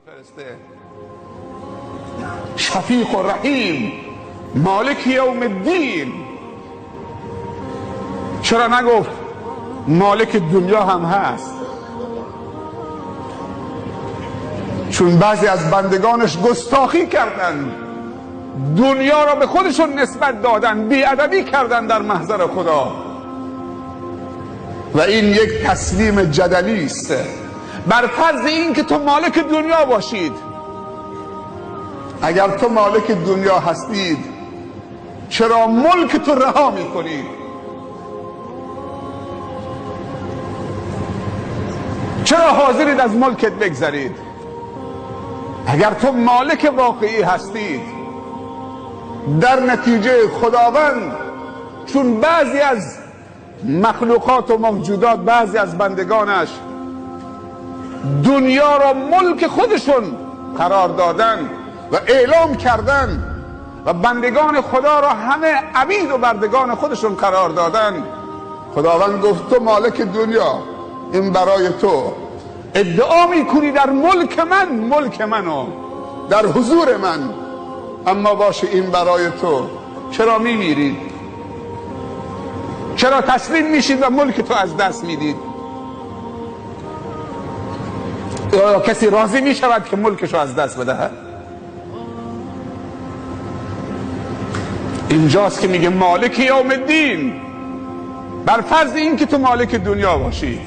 میفرسته. شفیق و رحیم، مالک یوم الدین. چرا نگفت مالک دنیا هم هست؟ چون بعضی از بندگانش گستاخی کردند، دنیا را به خودشون نسبت دادن، بی‌ادبی کردن در محضر خدا. و این یک تسلیم جدلی است. بر فرض این که تو مالک دنیا باشید، اگر تو مالک دنیا هستید چرا ملک تو رها میکنید؟ چرا حاضرید از ملکت بگذرید؟ اگر تو مالک واقعی هستید، در نتیجه خداوند چون بعضی از مخلوقات و موجودات، بعضی از بندگانش دنیا را ملک خودشون قرار دادن و اعلام کردن و بندگان خدا را همه عبید و بردگان خودشون قرار دادن، خداوند گفت تو مالک دنیا، این برای تو. ادعا میکنی در ملک من، ملک منو در حضور من، اما باشه این برای تو. چرا میمیرید؟ چرا تسلیم میشید و ملک تو از دست میدید؟ آیا کسی راضی میشود که ملکشو از دست بدهد؟ اینجاست که میگه مالک یوم الدین. بر فرض این که تو مالک دنیا باشید،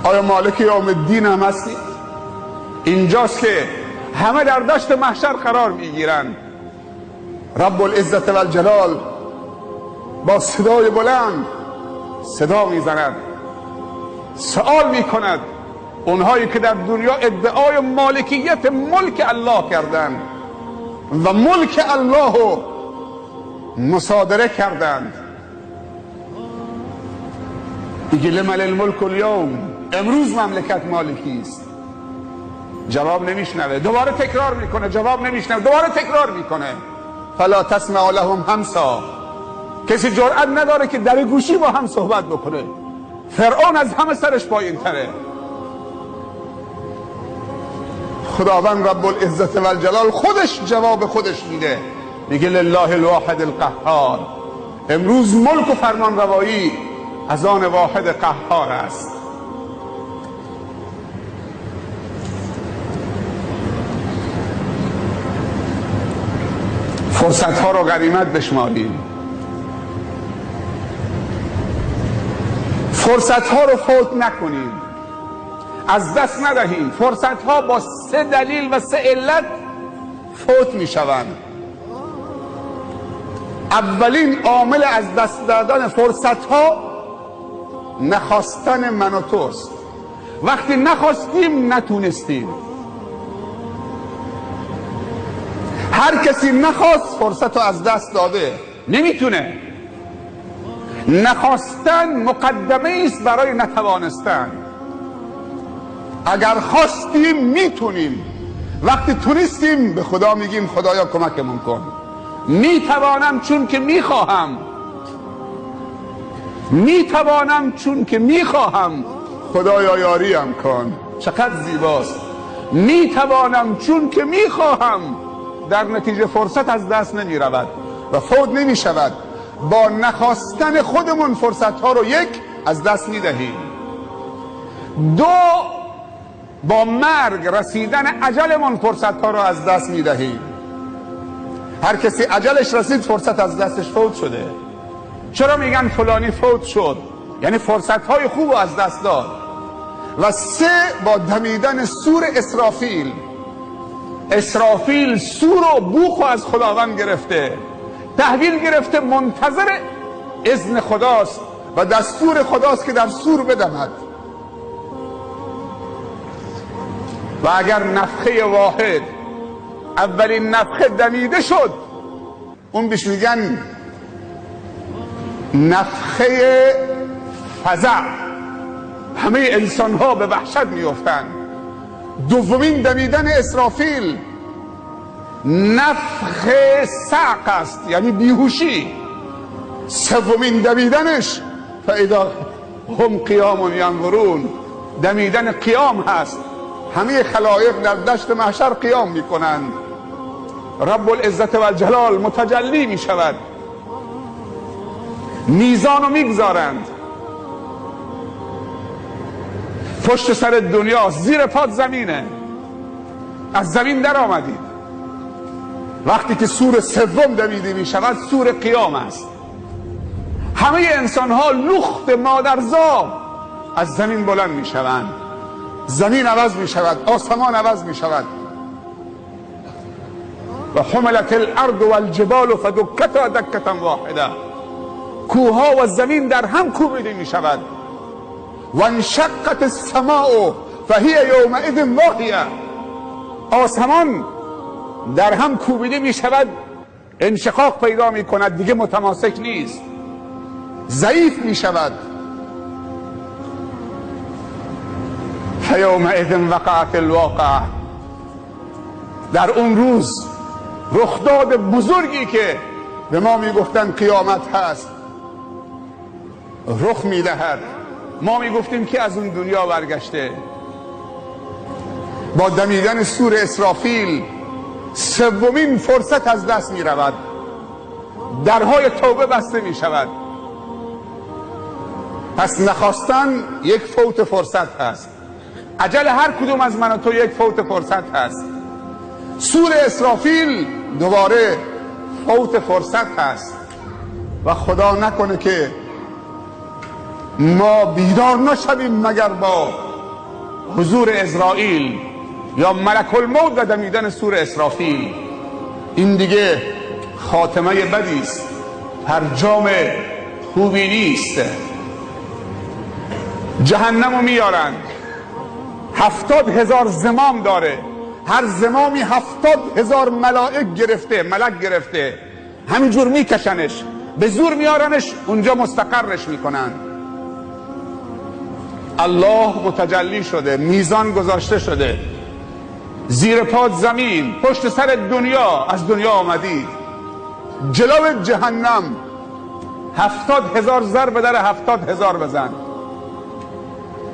آیا مالک یوم الدین هم هستید؟ اینجاست که همه در دشت محشر قرار میگیرن. رب العزت و الجلال با صدای بلند صدا میزند، سوال میکند اونهایی که در دنیا ادعای مالکیت ملک الله کردند و ملک الله رو مصادره کردند. دیگه لمن الملک الیوم، امروز مملکت مالکی است. جواب نمیشنوه، دوباره تکرار میکنه، جواب نمیشنوه، دوباره تکرار میکنه. فلا تسمع لهم همسا، کسی جرأت نداره که در گوشی با هم صحبت بکنه. فرعون از همه سرش پایین تره. خداوند رب العزت و الجلال خودش جواب خودش میده، میگه لله الواحد القهار. امروز ملک و فرمان روایی از آن واحد قهار است. فرصت ها رو غنیمت بشماریم، فرصت ها رو فوت نکنیم، از دست ندهیم. فرصت ها با 3 دلیل و 3 علت فوت می شوند. اولین عامل از دست دادن فرصت ها نخواستن من و توست. وقتی نخواستیم نتونستیم. هر کسی نخواست فرصت رو از دست داده، نمیتونه. نخواستن مقدمه است برای نتوانستن. اگر خواستیم میتونیم، وقتی تونستیم به خدا میگیم خدایا کمکمون کن. میتوانم چون که میخواهم، میتوانم چون که میخواهم، خدایا یاریم کن. چقدر زیباست. میتوانم چون که میخواهم. در نتیجه فرصت از دست نمیرود و فوت نمیشود. با نخواستن خودمون فرصت ها رو 1 از دست میدهیم، 2 با مرگ رسیدن اجلمون فرصت ها رو از دست میدهیم. هر کسی اجلش رسید فرصت از دستش فوت شده. چرا میگن فلانی فوت شد؟ یعنی فرصت های خوب رو از دست داد. و 3 با دمیدن سور اسرافیل. اسرافیل سور و بوق رو از خداوند گرفته، تحویل گرفته، منتظر اذن خداست و دستور خداست که در سور بدمد. و اگر نفخه واحد، اولین نفخه دمیده شد، اون بهش میگن نفخه فزع، همه انسان ها به وحشت میافتند. دومین دمیدن اسرافیل نفخ صعق است، یعنی بیهوشی. سومین دمیدنش فاذا هم قیام ینظرون، دمیدن قیام هست. همه خلایق در دشت محشر قیام میکنند. رب العزت و الجلال متجلی میشود، میزانو میگذارند، پشت سر دنیا، زیر پاد زمینه، از زمین در آمدید. وقتی که سور سوم دمیده می شود، سور قیام است. همه انسان ها لخت مادرزا از زمین بلند می شوند، زمین عوض می شود، آسمان عوض می شود. و حملت الارض والجبال فدکتا دکتا واحده، کوها و زمین در هم کوبیده می شود. و انشقت السماء فهی یومئذ واهیه، آسمان در هم کوبیده می شود، انشقاق پیدا می کند، دیگه متماسک نیست، ضعیف می شود. فیومئذ وقعت الواقعه، در اون روز رخداد بزرگی که به ما میگفتن قیامت هست رخ میدهد. ما میگفتیم که از اون دنیا برگشته. با دمیدن سور اسرافیل سومین فرصت از دست میرود، درهای توبه بسته میشود. پس نخواستن یک فوت فرصت هست. عجل هر کدوم از من و تو یک فوت فرصت هست. سور اسرافیل دوباره فوت فرصت هست و خدا نکنه که ما بیدار نشویم مگر با حضور عزرائیل یا ملک الموت و دمیدن سور اسرافیل. این دیگه خاتمه بدی است، فرجام خوبی نیست. جهنمو میارن، 70,000 زمام داره، هر زمامی 70,000 ملائک گرفته، ملک گرفته، همینجور میکشنش، به زور میارنش اونجا مستقرش میکنن. الله متجلی شده، میزان گذاشته شده، زیر پاد زمین، پشت سر دنیا، از دنیا آمدید، جلو جهنم 70,000 ضرب در 70,000 بزن،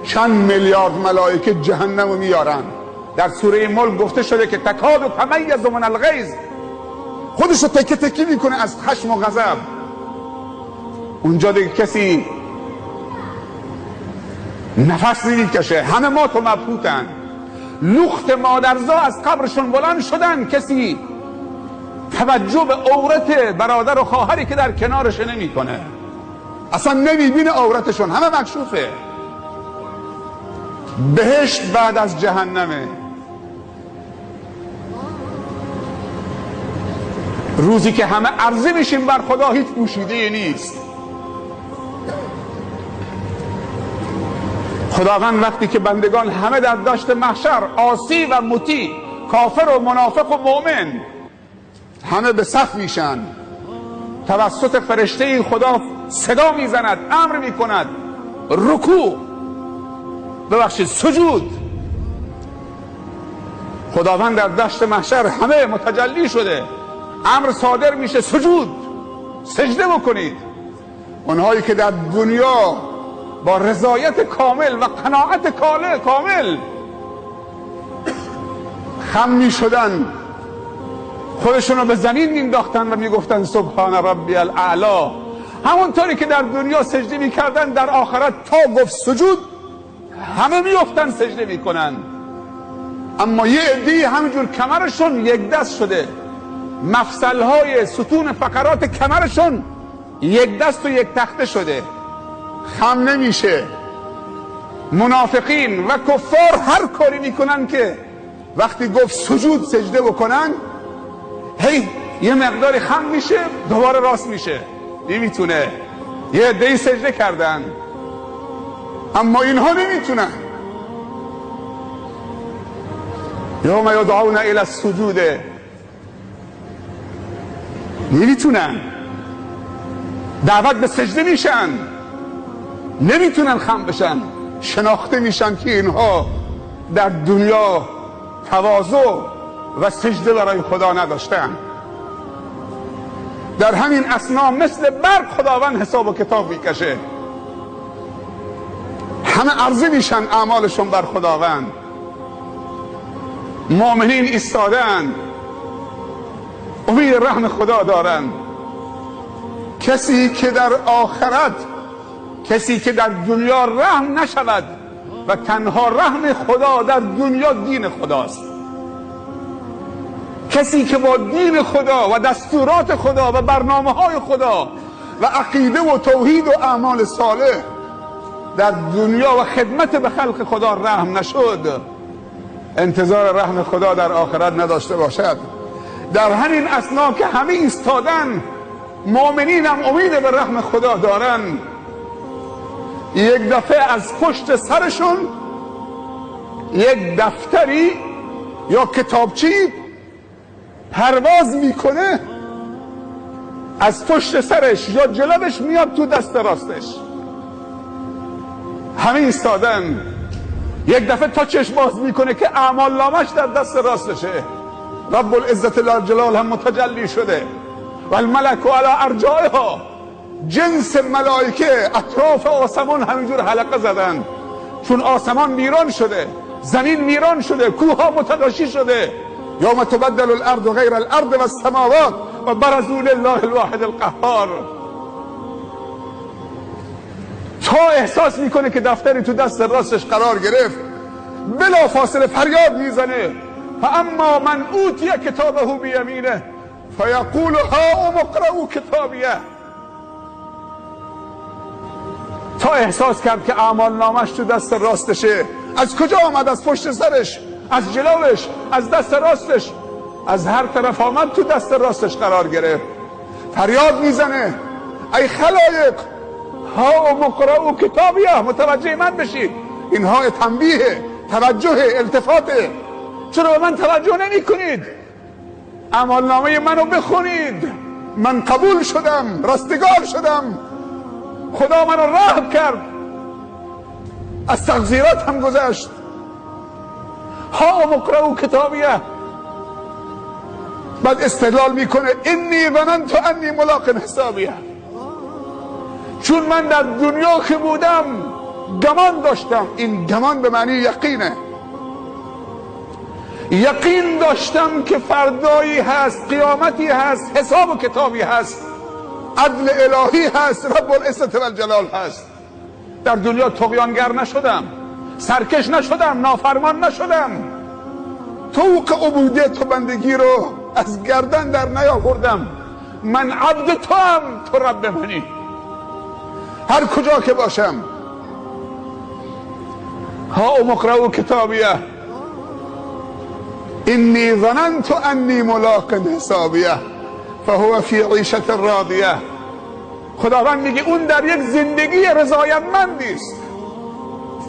چند میلیارد ملائکه جهنم رو میارن. در سوره ملک گفته شده که تکاد و تمیز من الغیظ، خودش رو تکه تکه میکنه از خشم و غضب. اونجا دیگه کسی نفس نمیکشه، همه مات و مبهوتن. لخت مادرزا از قبرشون بلند شدن، کسی توجه به عورت برادر و خواهری که در کنارش نمیکنه، اصلا نمیبینه عورتشون، همه مکشوفه. بهشت بعد از جهنمه. روزی که همه عرضه میشیم بر خدا، هیچ پوشیده نیست. خداوند وقتی که بندگان همه در دشت محشر، عاصی و مطیع، کافر و منافق و مؤمن، همه به صف میشن، توسط فرشته خدا صدا میزند، امر میکند رکوع، ببخشید سجود. خداوند در دشت محشر همه متجلی شده، امر صادر میشه سجود، سجده بکنید. اونهایی که در دنیا با رضایت کامل و قناعت کامل خم میشدن، خودشونو به زمین مینداختن و میگفتن سبحان ربی الاعلی، همونطوری که در دنیا سجده میکردن، در آخرت تا گفت سجود همه میافتن سجده میکنن. اما یه عده‌ای همینجور کمرشون یک دست شده، مفصلهای ستون فقرات کمرشون یک دست و یک تخته شده، خم نمیشه. منافقین و کفار هر کاری میکنن که وقتی گفت سجود سجده بکنن، هی یه مقداری خم میشه، دوباره راست میشه، نمیتونه. یه عده‌ای سجده کردن اما اینها نمیتونن. یوم یدعون الی السجود، نمیتونن، دعوت به سجده میشن، نمیتونن خم بشن. شناخته میشن که اینها در دنیا تواضع و سجده برای خدا نداشتن. در همین اثنا مثل برق خداوند حساب و کتاب میکشه، همه عرضه میشن اعمالشون بر خداوند. مؤمنین ایستادن، امید رحم خدا دارن. کسی که در آخرت، کسی که در دنیا رحم نشود و تنها رحم خدا در دنیا دین خداست، کسی که با دین خدا و دستورات خدا و برنامه های خدا و عقیده و توحید و اعمال صالح در دنیا و خدمت به خلق خدا رحم نشد، انتظار رحم خدا در آخرت نداشته باشد. در همین اثنا که همه ایستادن، مؤمنین هم امید به رحم خدا دارن، یک دفعه از پشت سرشون یک دفتری یا کتابچی پرواز میکنه، از پشت سرش یا جلوش میاد تو دست راستش. همه ایستادن، یک دفعه تا چشم باز میکنه که اعمال نامش در دست راستشه. رب العزت جلال هم متجلی شده و الملک علی ارجائها، جنس ملائکه اطراف آسمان همینجور حلقه زدن، چون آسمان ویران شده، زمین ویران شده، کوه ها متلاشی شده. یوم تبدل الارض غیر الارض و السماوات و برزوا لله الواحد القهار. تا احساس میکنه که دفتری تو دست راستش قرار گرفت، بلا فاصله فریاد میزنه فاما من اوتی کتابه بیمینه فیقول هاؤم اقرؤوا کتابیه. تا احساس کرد که اعمال نامش تو دست راستشه، از کجا آمد؟ از پشت سرش، از جلوش، از دست راستش، از هر طرف آمد تو دست راستش قرار گرفت. فریاد میزنه ای خلایق هاؤم اقرؤوا کتابیه، متوجه من بشید. اینها تنبیه، توجه، التفاته. چرا به من توجه نمی کنید؟ اعمال نامه منو بخونید. من قبول شدم، رستگار شدم، خدا منو رحم کرد، از تقصیرات هم گذشت. هاؤم اقرؤوا کتابیه. بعد استدلال میکنه انی ظننت انی ملاق حسابیه، چون من در دنیا که بودم گمان داشتم. این گمان به معنی یقینه. یقین داشتم که فردایی هست، قیامتی هست، حساب و کتابی هست، عدل الهی هست، رب العزت و الجلال هست. در دنیا طغیانگر نشدم، سرکش نشدم، نافرمان نشدم، طوق عبودیت و بندگی رو از گردن در نیاوردم. من عبد تو هم، تو رب منی. هر کجا که باشم هاؤم اقرؤوا کتابیه انی ظننت انی ملاق حسابیه فهو فی عیشة راضیه. خداوند میگه اون در یک زندگی رضایتمندی است.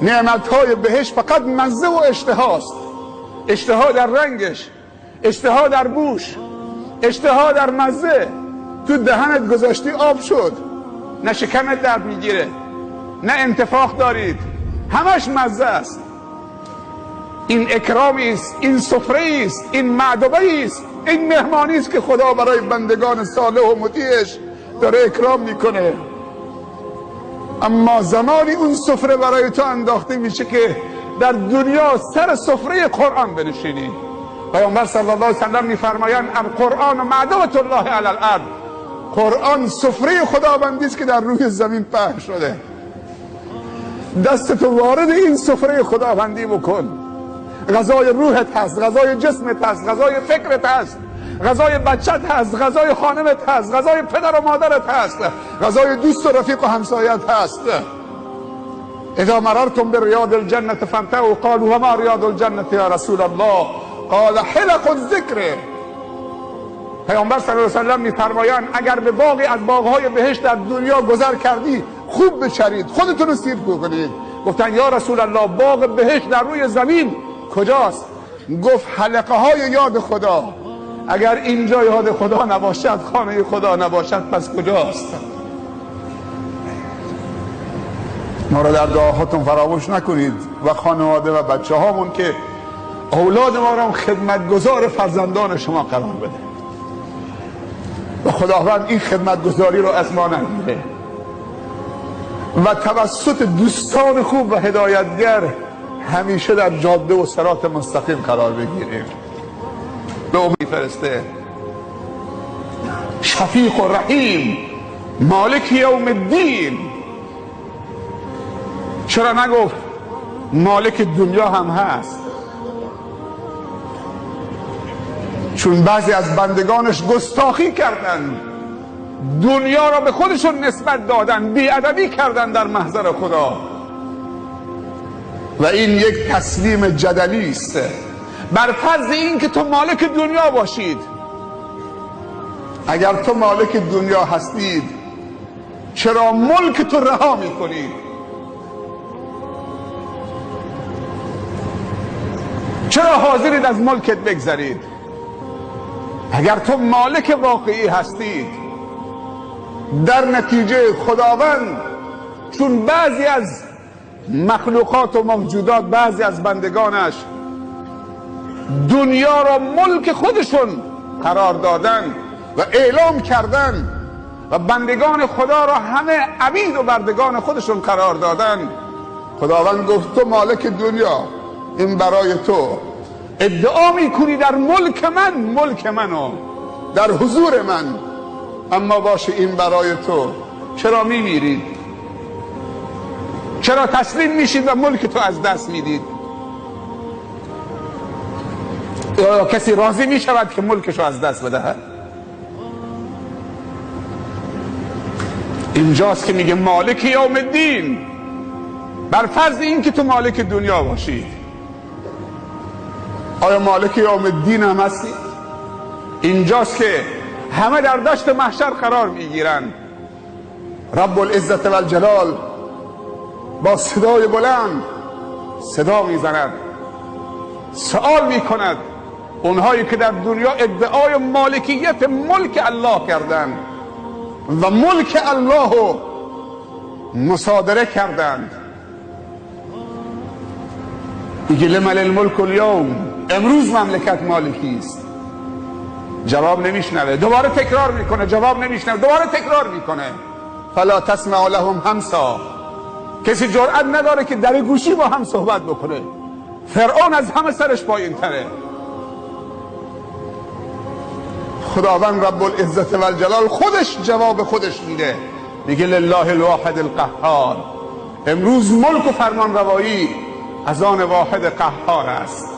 نعمتهای بهش فقط مزه و اشتهاست. اشتها در رنگش، اشتها در بوش، اشتها در مزه. تو دهنت گذاشتی آب شد، نه شکمت درد میگیره، نه انتفاخ دارید، همش مزه است. این اکرامی است، این سفره است، این معدبه است، این مهمانی است که خدا برای بندگان صالح و مطیعش داره اکرام میکنه. اما زمانی اون سفره برای تو انداخته میشه که در دنیا سر سفره قرآن بنشینی. پیامبر صلی الله علیه و سلم میفرمایند القرآن معدبة الله علی الارض. قرآن سفره خداوندی است که در روی زمین پهن شده. دستتو وارد این سفره خداوندی بکن. غذای روحت هست، غذای جسمت هست، غذای فکرت هست، غذای بچت هست، غذای خانمت هست، غذای پدر و مادرت هست، غذای دوست و رفیق و همسایت هست. اذا مررتم بریاض الجنة فارتعوا قالوا وما ریاض الجنة یا رسول الله قال حلق الذکر. پیامبر صلی الله علیه و سلم میفرمایند اگر به باغی از باغهای بهشت در دنیا گذر کردی خوب بچرید، خودتون رو سیر کنید. گفتن یا رسول الله باغ بهشت در روی زمین کجاست؟ گفت حلقه های یاد خدا. اگر اینجا یاد خدا نباشد، خانه خدا نباشد، پس کجاست؟ ما را در دعاهاتون فراموش نکنید و خانواده و بچه هامون که اولاد ما را هم خدمتگزار فرزندان شما قرار بده و خداوند این خدمتگزاری رو از ما نگیره و توسط دوستان خوب و هدایتگر همیشه در جاده و صراط مستقیم قرار بگیریم. به امید فرسته شفیق و رحیم، مالک یوم الدین. چرا نگفت مالک دنیا هم هست؟ چون بعضی از بندگانش گستاخی کردند، دنیا را به خودشون نسبت دادن، بی‌ادبی کردن در محضر خدا. و این یک تسلیم جدلی است. بر فرض این که تو مالک دنیا باشید، اگر تو مالک دنیا هستید چرا ملک تو رها میکنید؟ چرا حاضرید از ملکت بگذرید؟ اگر تو مالک واقعی هستید، در نتیجه خداوند چون بعضی از مخلوقات و موجودات، بعضی از بندگانش دنیا را ملک خودشون قرار دادن و اعلام کردن و بندگان خدا را همه عبید و بردگان خودشون قرار دادن، خداوند گفت تو مالک دنیا، این برای تو. ادعا میکنی در ملک من، ملک منو در حضور من، اما باشه این برای تو. چرا میمیرید؟ چرا تسلیم میشید و ملک تو از دست میدید؟ کسی راضی میشود که ملکشو از دست بدهد؟ اینجاست که میگه مالک یوم الدین. بر فرض این که تو مالک دنیا باشی، آیا مالک یوم الدین هم هستی؟ اینجاست که همه در دشت محشر قرار میگیرن. رب العزت و الجلال با صدای بلند صدا میزند، سوال میکند اونهایی که در دنیا ادعای مالکیت ملک الله کردند و ملک الله رو مصادره کردند. میگه لمن الملک الیوم، امروز مملکت مالکی است. جواب نمیشنوه، دوباره تکرار میکنه، جواب نمیشنوه، دوباره تکرار میکنه. فلا تسمع لهم همسا، کسی جرأت نداره که در گوشی با هم صحبت بکنه. فرعون از همه سرش پایین تره. خداوند رب العزت و الجلال خودش جواب خودش میده، میگه لله الواحد القهار. امروز ملک و فرمان روایی از آن واحد قهار است.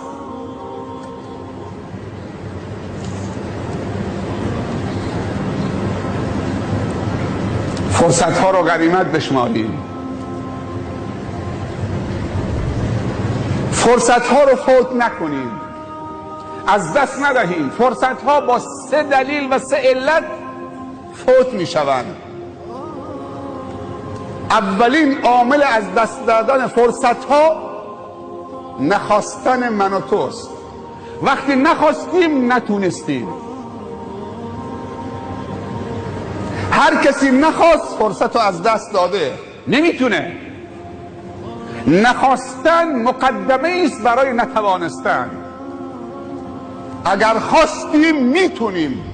فرصت ها رو غنیمت بشماریم، فرصت ها رو فوت نکنیم، از دست ندهیم. فرصت ها با 3 دلیل و 3 علت فوت می شوند. اولین عامل از دست دادن فرصت ها نخواستن من و توست. وقتی نخواستیم نتونستیم. هر کسی نخواست فرصت رو از دست داده، نمیتونه. نخواستن مقدمه است برای نتوانستن. اگر خواستیم میتونیم،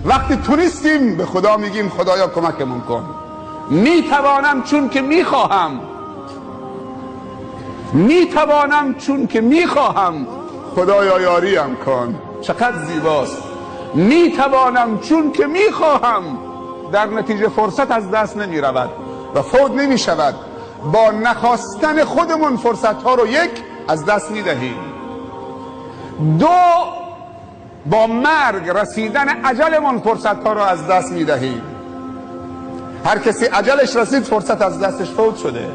وقتی تونستیم به خدا میگیم خدایا کمکمون کن. میتوانم چون که میخواهم، میتوانم چون که میخواهم، خدایا یاریم کن. چقدر زیباست. میتوانم چون که میخواهم، در نتیجه فرصت از دست نمیرود و فوت نمیشود. با نخواستن خودمون فرصت ها رو 1 از دست میدهیم، 2 با مرگ رسیدن اجلمون فرصت ها رو از دست میدهیم. هر کسی اجلش رسید فرصت از دستش فوت شده.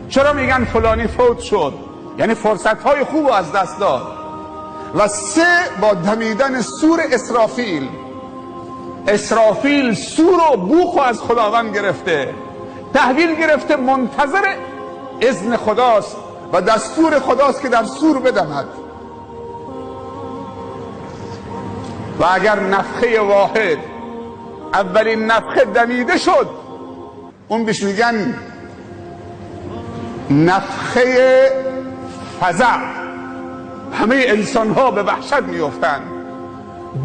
چرا میگن فلانی فوت شد؟ یعنی فرصت های خوب رو از دست داد. و 3 با دمیدن سور اسرافیل. اسرافیل سور و بوق رو از خداوند گرفته، تحویل گرفته، منتظر اذن خداست و دستور خداست که در سور بدمد. و اگر نفخه واحد، اولین نفخه دمیده شد، اون بهش میگن نفخه فزع، همه انسان ها به وحشت میافتند.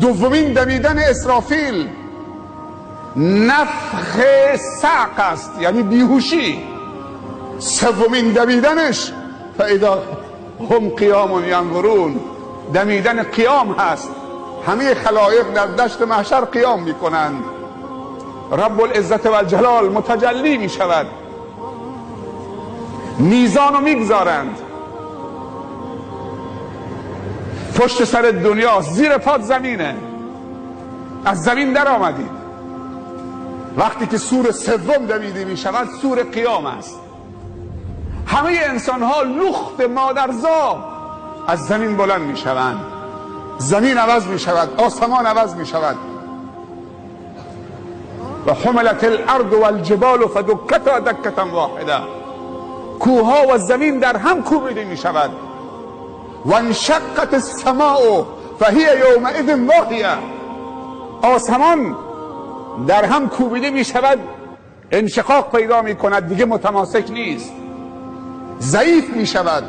دومین دمیدن اسرافیل نفخ صعق است، یعنی بیهوشی. سومین دمیدنش فاذا هم قیام ینظرون. دمیدن قیام هست، همه خلایق در دشت محشر قیام میکنند. رب العزت و الجلال متجلی میشود، میزانو میگذارند پشت سر دنیا، زیر پاد زمینه، از زمین در آمدید. وقتی که سور سوم دمیده می شود، سور قیام است. همه انسان ها لخت مادرزا از زمین بلند می شوند، زمین عوض می شود، آسمان عوض می شود. و حملت الارض والجبال فدکتا دکتا واحده. کوها و زمین در هم کوبیده می شود. و انشقت السماء فهی یومئذ واهیه. آسمان در هم کوبیده می شود، انشقاق پیدا می کند، دیگه متماسک نیست، ضعیف می شود.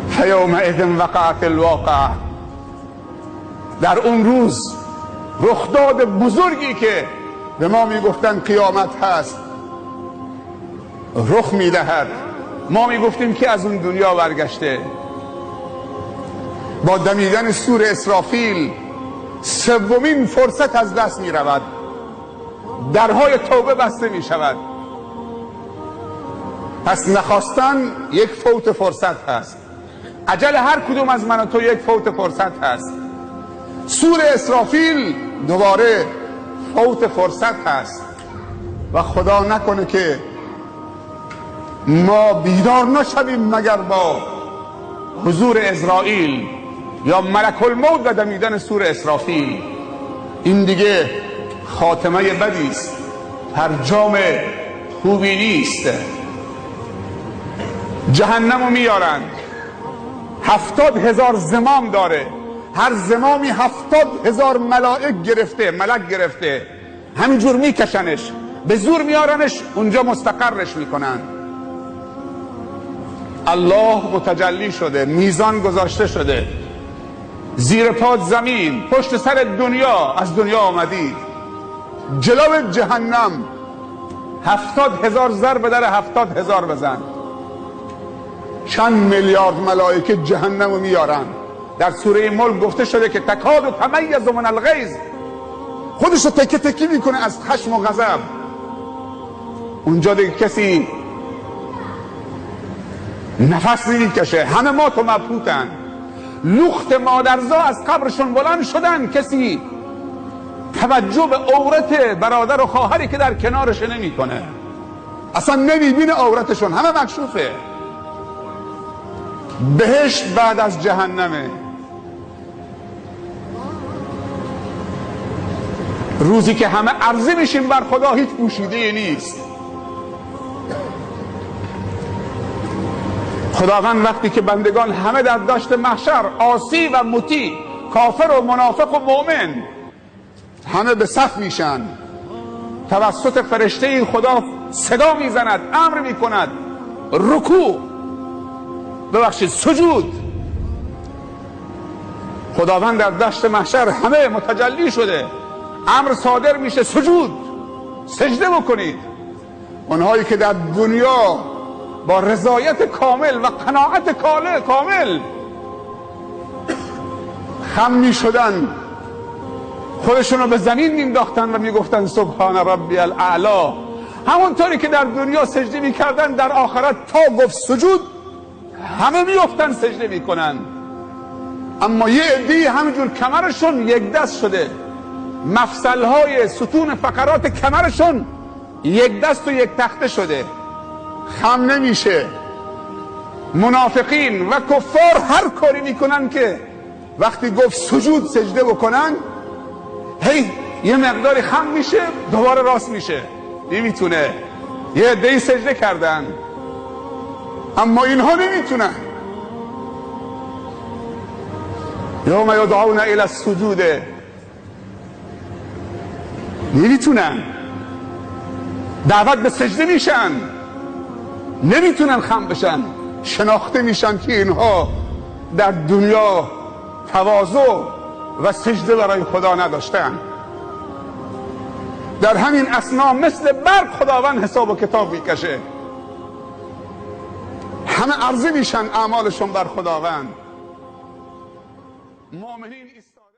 فیومئذ وقعت الواقعه. در اون روز رخداد بزرگی که به ما میگفتن قیامت هست رخ میدهد. ما میگفتیم که از اون دنیا برگشته. با دمیدن سور اسرافیل سومین فرصت از دست میرود، درهای توبه بسته میشود. پس نخواستن یک فوت فرصت هست. عجل هر کدوم از من و تو یک فوت فرصت هست. سور اسرافیل دوباره فوت فرصت هست. و خدا نکنه که ما بیدار نشویم مگر با حضور عزرائیل یا ملک الموت و دمیدن سور اسرافیل. این دیگه خاتمه بدی است، فرجام خوبی نیست. جهنمو میارن، 70,000 زمام داره، هر زمامی 70,000 ملائک گرفته، ملک گرفته، همینجور میکشنش، به زور میارنش اونجا مستقرش میکنن. الله متجلی شده، میزان گذاشته شده، زیر پاد زمین، پشت سر دنیا، از دنیا آمدید، جلو جهنم 70,000 ضرب در 70,000 بزن. چند میلیارد ملائکه جهنم رو میارن. در سوره ملک گفته شده که تکاد و تمیز من الغیظ، خودش رو تکه تکه میکنه از خشم و غضب. اونجا دیگه کسی نفس نمیکشه، همه مات و مبهوتن. لخت مادرزا از قبرشون بلند شدن، کسی توجه به عورت برادر و خواهری که در کنارش نمیکنه، اصلا نمیبینه عورتشون، همه مکشوفه. بهشت بعد از جهنمه. روزی که همه عرضه میشیم بر خدا، هیچ پوشیده نیست. خداوند وقتی که بندگان همه در دشت محشر، عاصی و مطیع، کافر و منافق و مؤمن، همه به صف میشن، توسط فرشته خدا صدا میزند، امر میکند رکوع، ببخشید سجود. خداوند در دشت محشر همه متجلی شده، امر صادر میشه سجود، سجده بکنید. اونهایی که در دنیا با رضایت کامل و قناعت کامل خم میشدن، خودشونو به زمین مینداختن و میگفتن سبحان ربی الاعلی، همونطوری که در دنیا سجده میکردن، در آخرت تا گفت سجود همه میافتن سجده میکنن. اما یه عده‌ای همینجور کمرشون یک دست شده، مفصلهای ستون فقرات کمرشون یک دست و یک تخته شده، خم نمیشه. منافقین و کفار هر کاری میکنن که وقتی گفت سجود سجده بکنن، هی یه مقداری خم میشه، دوباره راست میشه، نمیتونه. یه عده‌ای سجده کردن اما اینها نمیتونن. یوم یدعون الی السجود، نمیتونن، دعوت به سجده میشن، نمیتونن خم بشن. شناخته میشن که اینها در دنیا تواضع و سجده برای خدا نداشتن. در همین اثنا مثل برق خداوند حساب و کتاب میکشه. همه عرضه میشن اعمالشون بر خداوند. مؤمنین ایستادن.